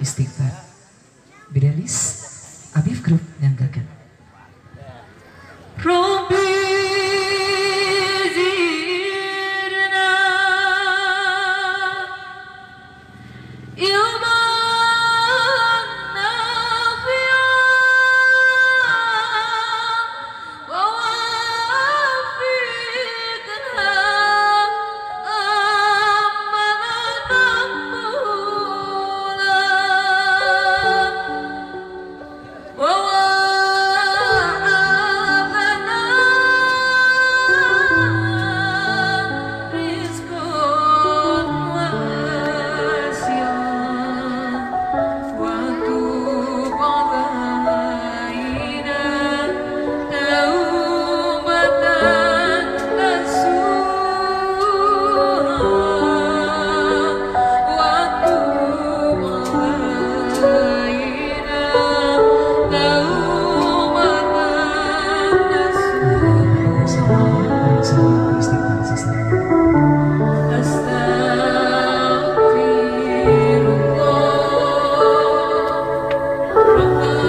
istighfar. Bidelis Abif Group nyanggakeun. Rabbi zidna ilman nafi'a wa wafiqna amalan maqbula wa wa'afana rizqan wasi'an wa tub alaina taubatan nasuha wa tub alaina taubatan nasuha. Istighfar suster. Astaghfirullah Rabbal.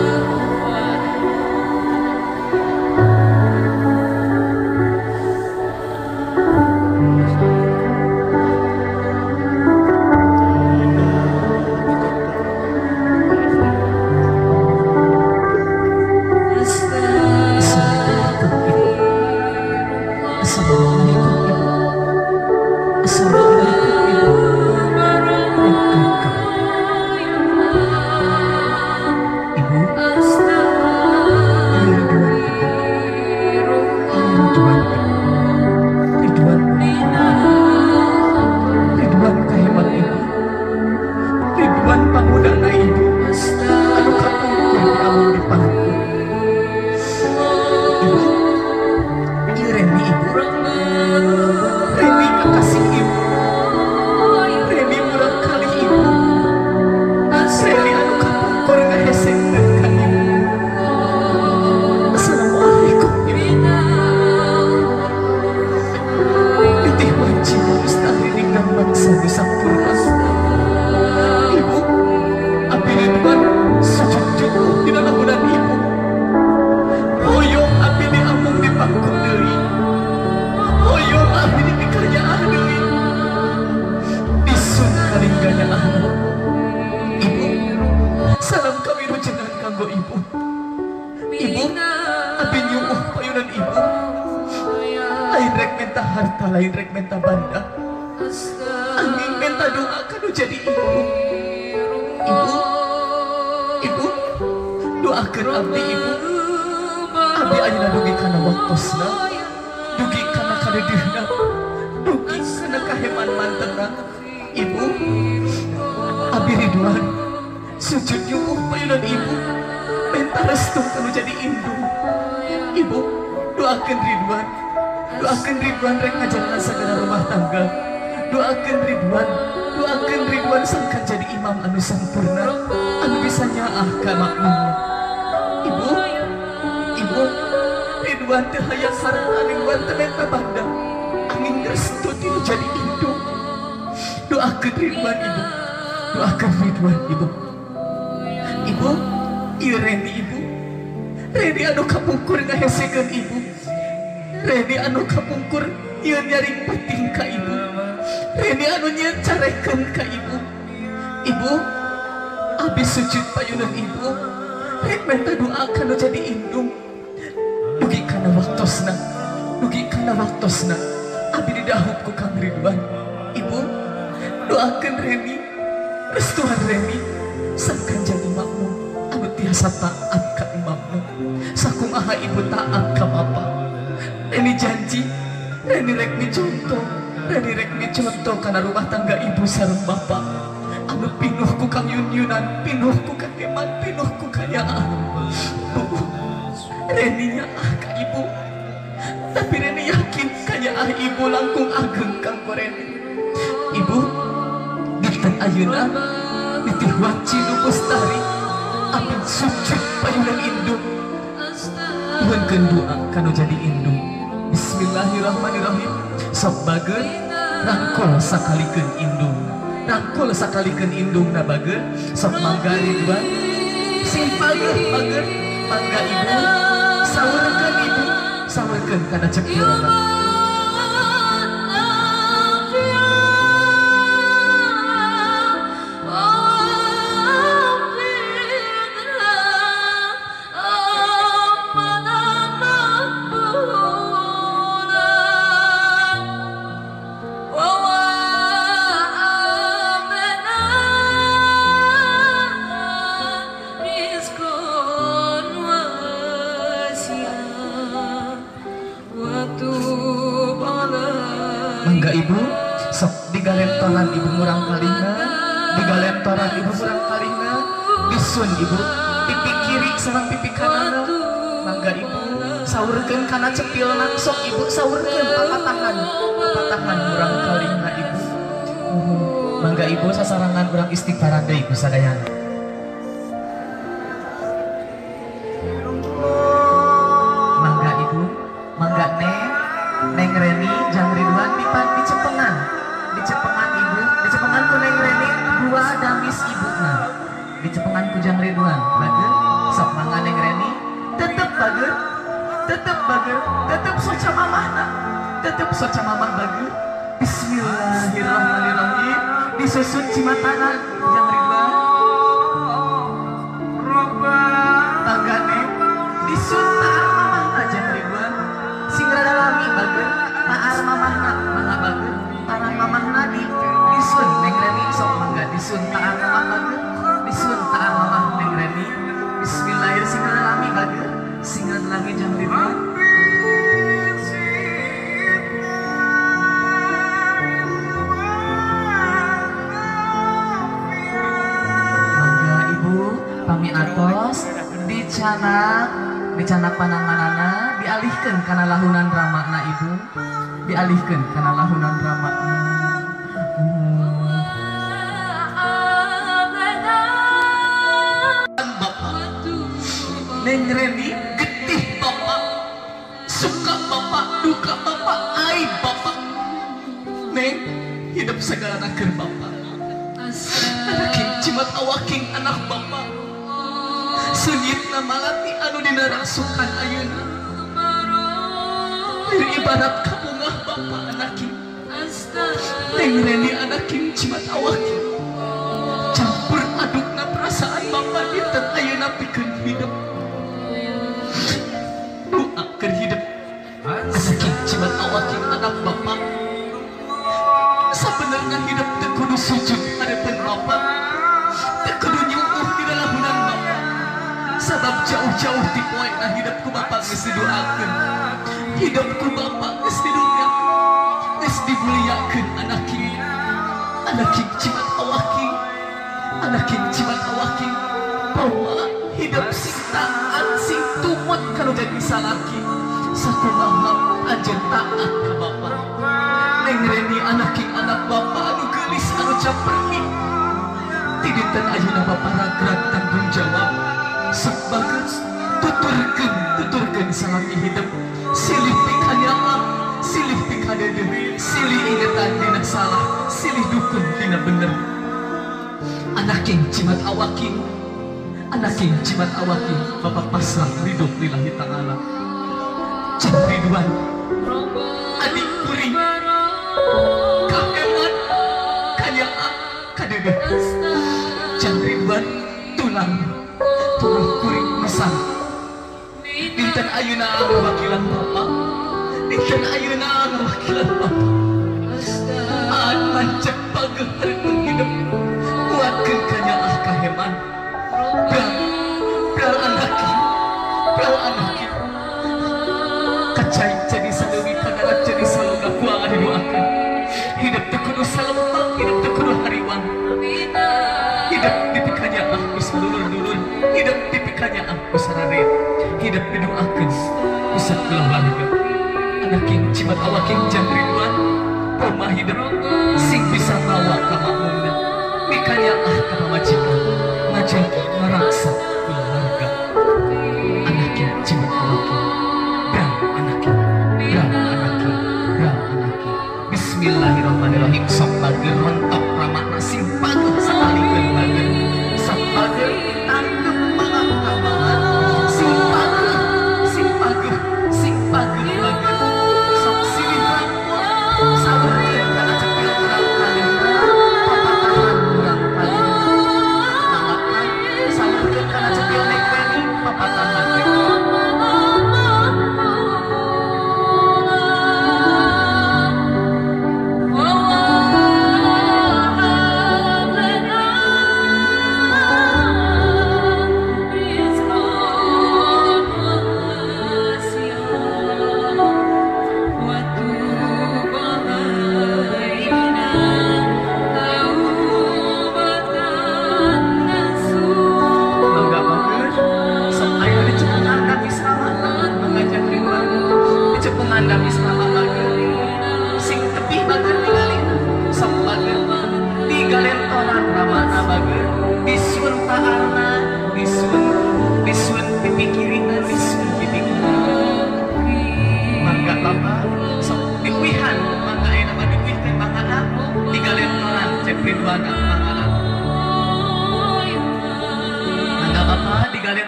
Assalamualaikum Ibu. Assalamualaikum Ibu. Ibu, Ridwan Ibu, Ridwan Ibu, Ridwan, Ridwan kahemat Ibu, Ridwan pangudana Ibu, anu kapungkur di amung di pangku. Ibu, ieu Reni Ibu, Reni kekasih Ibu, Reni murangkalih Ibu, Reni anu kapungkur ngahesekeun ka Ibu. Assalamualaikum Ibu. Nitih wanci mustahil ninggang bangsa sampurna. Ibu, abdi Ridwan sujud jukuh dina lahunan Ibu. Hoyong abdi di amung di pangku deui. Hoyong abdi di pikanyaah deui. Disun kalingganyaahna. Ibu, salam kawilujengan kanggo Ibu. Ibu, abdi nyuuh payunan Ibu. Lain rek menta harta, lain rek menta banda. Angin menta doa kanu jadi ibu. Ibu, Ibu, doakeun abdi Ibu. Abdi ayeuna dugi kana waktosna, dugi kana kadedihna, dugi kana kaheman mantena. Ibu, abdi Ridwan sujud nyuuh payunan Ibu, menta restu kanu jadi indung. Ibu, doakeun Ridwan. Doakeun Ridwan rek ngajalanan sagala rumah tangga. Doakeun Ridwan, doakeun Ridwan sangkan jadi imam anu sampurna, anu bisa nyaah ka makmumna. Ibu, Ibu, Ridwan teu hayang harta, Ridwan teu menta banda. Angin restu tinu jadi indung. Doakeun Ridwan Ibu, doakeun Ridwan Ibu. Ibu, ieu Reni Ibu. Reni anu kapungkur ngahesekeun Ibu. Reni anu kapungkur nyieun nyaring penting ka Ibu. Reni anu nyieun carekeun ka Ibu. Ibu, abdi sujud payunan Ibu, rek menta doa kanu jadi indung. Dugi kana waktosna, dugi kana waktosna, abdi didahut ku Kang Ridwan. Ibu, doakeun Reni, restuan Reni, sangkan jadi makmum anu tiasa taat ka imamna. Sakumaha Ibu taat ka bapa. Reni janji, Reni rek miconto, Reni rek miconto kana rumah tangga Ibu sareng bapa. Anu pinuh ku kang yun-yunan, pinuh ku kaheman, pinuh ku kayaan. Bu, Reni nyaah ka Ibu, tapi Reni yakin kanyaah Ibu langkung ageng kanggo Reni. Ibu, dinten ayeuna nitih wanci nu mustari, abdi sujud payunan indung. Nuhunkeun doa kanu jadi indung. Bismillahirrahmanirrahim. Sok bageun rangkul sakalikeun indung. Rangkul sakalikeun indungna bager. Sok mangga Ridwan. Sing pageuh bager. Mangga ibu. Saurkeun ibu. Saurkeun kana cepilna. Mangga ibu, sok digalentoran ibu murang kalina, digalentoran ibu murang kalina, disun ibu, pipi kiri sareng pipi kanan. Mangga ibu, saurkeun kana cepilna, sok ibu saurkeun papatahan, papatahan murang kalina ibu. Mangga ibu sasarangan urang istighfaran deui ku sadayana. Mangga ibu, mangga neng, Neng Reni, Jang Ridwan dipan dicepengan, dicepengan ibu, dicepengan ku Neng Reni dua damis ibuna, dicepengan ku Jang Ridwan, bager, sok mangga Neng Reni, tetep bager, tetep bager, tetep soca mamahna, tetep soca mamah bager. Bismillahirrahmanirrahim, disusun cimatana Jang Ridwan, mangga Neng, disun taar mamahna Jang Ridwan. Sing rada lami bager, taar mamahna mangga bager, taar mamahna di disun Neng Reni sok mangga disun taar mamah bager, disun taar mamah Neng Reni. Bismillahirrahmanirrahim, sing rada lami bager, sing rada lami Jang Ridwan. Mangga ibu pami atos dicanak, dicanak pananganana dialihkan kana lahunan ramakna ibu, dialihkan kana lahunan ramakna. Bapak Neng Reni getih bapak, suka bapak, duka bapak, aib bapak. Neng hidup segala naker bapak. Anaking jimat awaking anak bapak. Seungitna malati anu dina rasukan ayeuna. Lir ibarat kabungah bapak anaking. Neng Reni anaking jimat awaking. Campur adukna perasaan bapak dinten ayeuna pikeun hidup. Doa keur hidup. Anaking jimat awaking anak bapak. Sabenerna hidup teu kudu sujud hareupeun bapak. Teu kudu nyuuh di lahunan bapak. Sabab jauh-jauh ti poena hidup ku bapak geus didoakeun. Hidup ku bapak geus didongengkeun, geus dimuliakeun anaking. Anaking jimat awaking, anaking jimat awaking. Bawa hidup sing taat sing tumut kalau jadi salaki. Sakumaha anjeun taat ka bapak. Neng Reni anaking anak bapak anu geulis anu caperni. Ti dinten ayeuna bapak ragrag tanggung jawab. Sok bagus tuturkeun, tuturkeun salaki hidup. Silih pikanyaah, silih pikadeudeung, silih ingetan dina salah, silih dukun dina bener. Anaking jimat awaking, anaking jimat awaking, bapak pasrah ridho lillahi ta'ala. Jang Ridwan, adik kuring, kahemat, kanyaah, kadeudeuh. Jang Ridwan tulang, tulang kuring mesang. Dinten ayeuna ngawakilan bapak, dinten ayeuna ngawakilan bapak. An mancep pageuh hareupeun hidup, kuatkeun kanyaah kaheman. Bral, bral anaking, bral anaking. Kacai jadi saleuwi kadarat jadi saloga kuang didoakeun. Hidup teu kudu salempang, hidup teu kudu hariwang. Hidup dipikanyaah ku sadulur-dulur, hidup dipikanyaah ku sarareut. Hidup didoakeun ku sakulawarga. Anaking jimat awaking Jang Ridwan, poma hidup sing bisa mawa ka makmumna, mikanyaah ka pamajikan, ngajagi ngaraksa kulawarga. Anaking jimat awaking, bral anaking, bral anaking, bral anaking. Bismillahirrahmanirrahim. Sok bager rontok ramakna sing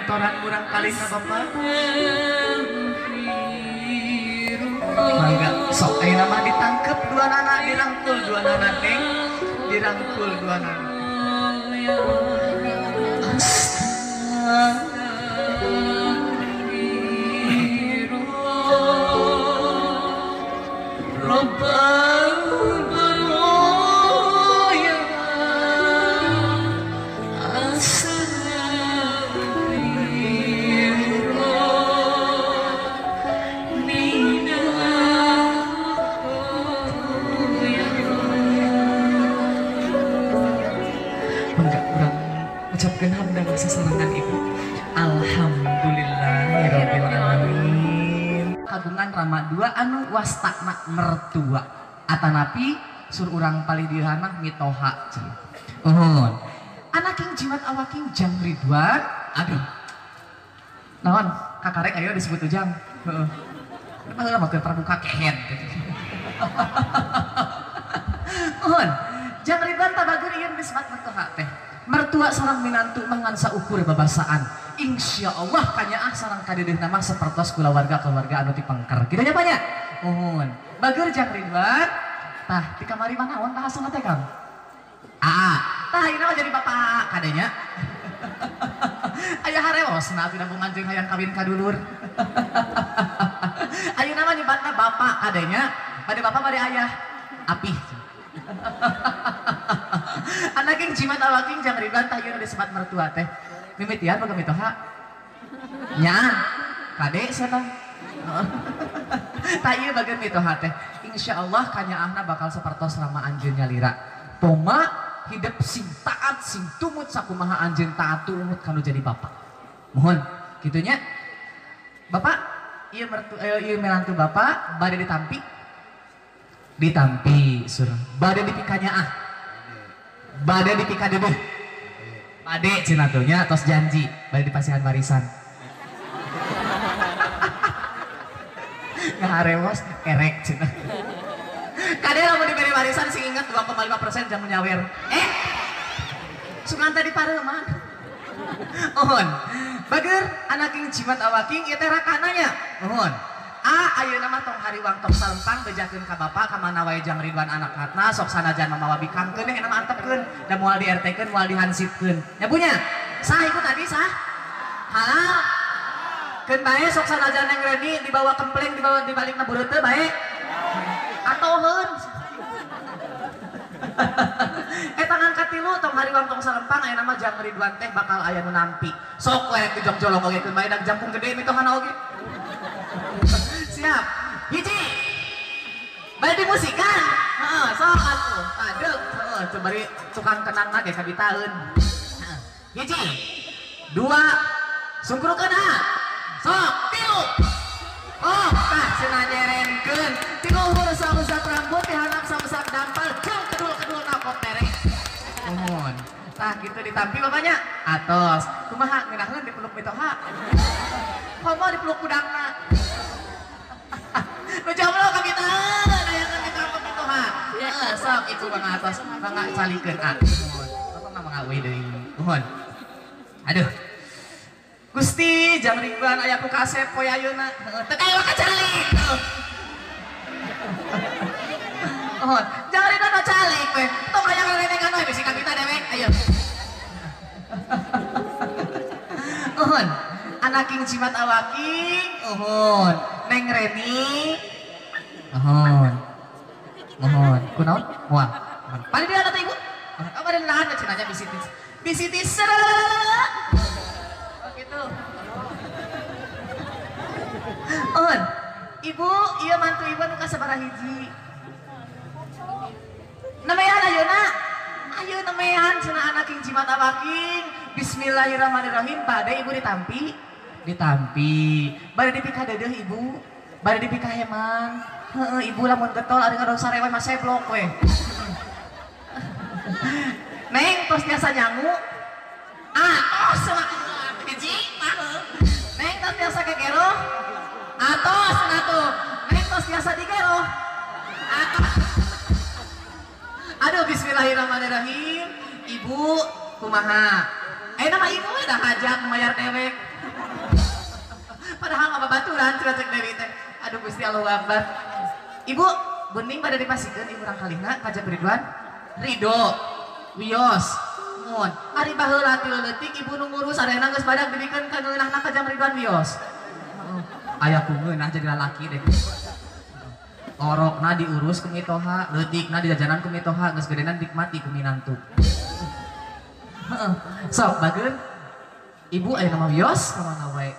Diantoran murang kalihna bapak. Mangga sok ayeuna mah ditangkep dua nana, dirangkul dua nana neng, dirangkul dua nana. Ucapkan hamdan sasarangan ibu. Alhamdulillahirabbil alamin. Kagungan rama dua anu wastakna mertua. Atanapi sur urang palih dieu mah mitoha. Uhun. Anaking jimat awaking Jang Ridwan. Aduh. Naon kakarek ayo disebut ujang. Heeh. Baheula mah keur pramuka kehed gitu. Uhun. Jang Ridwan tabageun ieu disebut mitoha teh. Mertua sareng minantu mah ngan saukur babasaan. Insyaallah kanyaah sareng kadeudeuna mah sapertos kulawarga-keluarga anu tipengker. Kitu nya banyak. Nuhun. Bager Jang Ridwan. Tah di kamari mah naon tah asal teh Kang? Aa. Tah ayeuna mah jadi bapak kadenya. Aya harewosna atuh da bungan jeung hayang kawin ka dulur. Ayeuna mah nyebatna bapak kadenya. Bade bapak bade ayah. Apih. Anaking jimat awaking Jang Ridwan tah ieu disebat mertua teh. Mimitian boga mitoha? Nya, kade sia tah. Tah ieu bageun mitoha teh. Insyaallah kanyaahna bakal sapertos rama anjeun nyalira. Poma hidep sing taat sing tumut sakumaha anjeun taat tumut kanu jadi bapak. Mohon kitu nya. Bapak, ieu mertu ieu melantu bapak bade ditampi. Ditampi surah. Bade dipikanyaah. Bade dipikadeudeung. Bade cenah tuh nya tos janji bade dipasihan warisan. Ngaharewos erek cenah. Kade lamun diberi warisan sing inget 2,5% jangan nyawer. Sugan tadi pareuman. Uhun. Bager anaking jimat awaking ieu teh rakana nya. Uhun. Ayeuna mah tong hariwang tong salempang bejakeun ka bapak ka mana wae Jang Ridwan anakna sok sanajan mamawa bikangkeun eh nama antepkeun da moal di RT-keun moal dihansipkeun. Nya punya. Sah iku tadi sah? Halal. Keun bae sok sanajan Neng Reni dibawa kempleng dibawa dibalikna bureuteu bae. Atoheun. Tangan katilu tong hariwang tong salempang ayeuna mah Jang Ridwan teh bakal aya nu nampi. Sok we dijog-jolong oge keun bae dag jangkung gede mitohana oge. Siap. Hiji. Bade dimusikan. Heeh, sok atuh. Aduh, heeh, teu bari tukang kenangna ge kabitaeun. Heeh. Hiji. Dua. Sungkurukeun ha. Sok, tilu. Oh, tah cenah nyerenkeun. Ti luhur sausap rambut ti handap sausap dampal jeung kedul-kedulna kotere. Nuhun. Tah kitu ditampi bapaknya. Atos. Kumaha ngeunaheun dipeluk mitoha? Komo dipeluk budakna. Nu jomblo kabitaeun aya keur ditangkep mitoha. Heeh, sok ibu mangga atos, mangga calikeun ah. Nuhun. Bapak mah mangga euy deui. Nuhun. Aduh. Gusti Jang Ridwan aya ku kasep poe ayeuna. Heeh, teu kaya kacalik. Nuhun. Jang Ridwan mah calik we. Tong aya ngarenengan we bisi kabita dewek ayo. Nuhun. Anaking jimat awaking, uhun. Neng Reni, uhun. Uhun. Kunaon? Moal. Paling dia teh ibu. Oh, bade lahan cenah nya bisi tis. Bisi tis. Oh gitu. Uhun. Ibu, ieu mantu ibu anu kasabaraha hiji. Nemean ayeuna. Ayeuna nemean cenah anaking jimat awaking. Bismillahirrahmanirrahim. Bade ibu ditampi. Ditampi. Bade dipikadeudeung ibu. Bade dipikaheman. Heeh, ibu lamun getol ari ngadon sarewe mah seblok we. Neng tos biasa nyangu. Ah, tos mah hiji mah. Neng tos biasa kegero. Atos cenah tuh. Neng tos biasa digero. Atos. Aduh bismillahirrahmanirrahim. Ibu kumaha? Nama ibu we dah hajat mayar dewek. Padahal mah babaturan cenah cek Dewi teh. Aduh Gusti Allahu Akbar. Ibu bening pada dipasikeun ibu urang kalihna ka Jang Ridwan. Ridho. Wios. Mun. Ari baheula ti leutik ibu nu ngurus ayeuna geus badag dibikeun ka ngeunahna ka Jang Ridwan wios. Aya ku ngeunah jadi lalaki deh. Orokna diurus ku mitoha, leutikna dijajanan ku mitoha, geus gedena nikmati ku minantu. Sok bageun ibu ayeuna mah wios ka mana wae.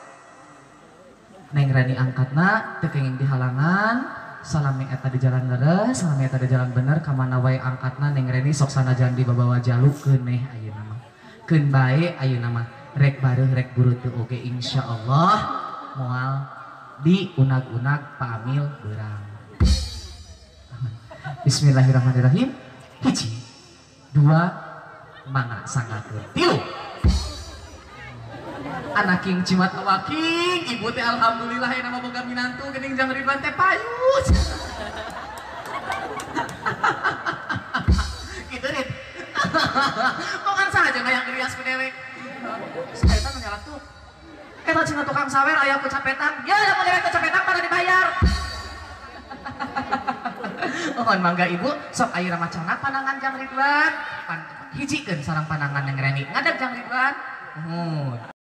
Neng Reni angkatna teu kenging dihalangan, salami eta di jalan leres, salami eta di jalan bener ka mana wae angkatna Neng Reni sok sanajan dibabawa jalu keuneh ayeuna mah. Keun bae ayeuna mah rek bareuh rek buru teu oge insyaallah moal diunag-unag paamil beurang. Bismillahirrahmanirrahim. 1, 2, mangga sanggakeun. 3. Anak king cimat awaking, ibu teh alhamdulillah ya nama boga minantu geuning Jang Ridwan teh payu. Gitu Rit. Bukan saja ngayang gerias ku dewek. Saeta nu nyala tuh. Eta cenah tukang sawer aya ku capetan. Ya lamun dewek kecapetan pada dibayar. Mohon mangga ibu, sok ayeuna macana panangan Jang Ridwan. Hijikeun sareng panangan Neng Reni. Ngadeg Jang Ridwan. Muhun.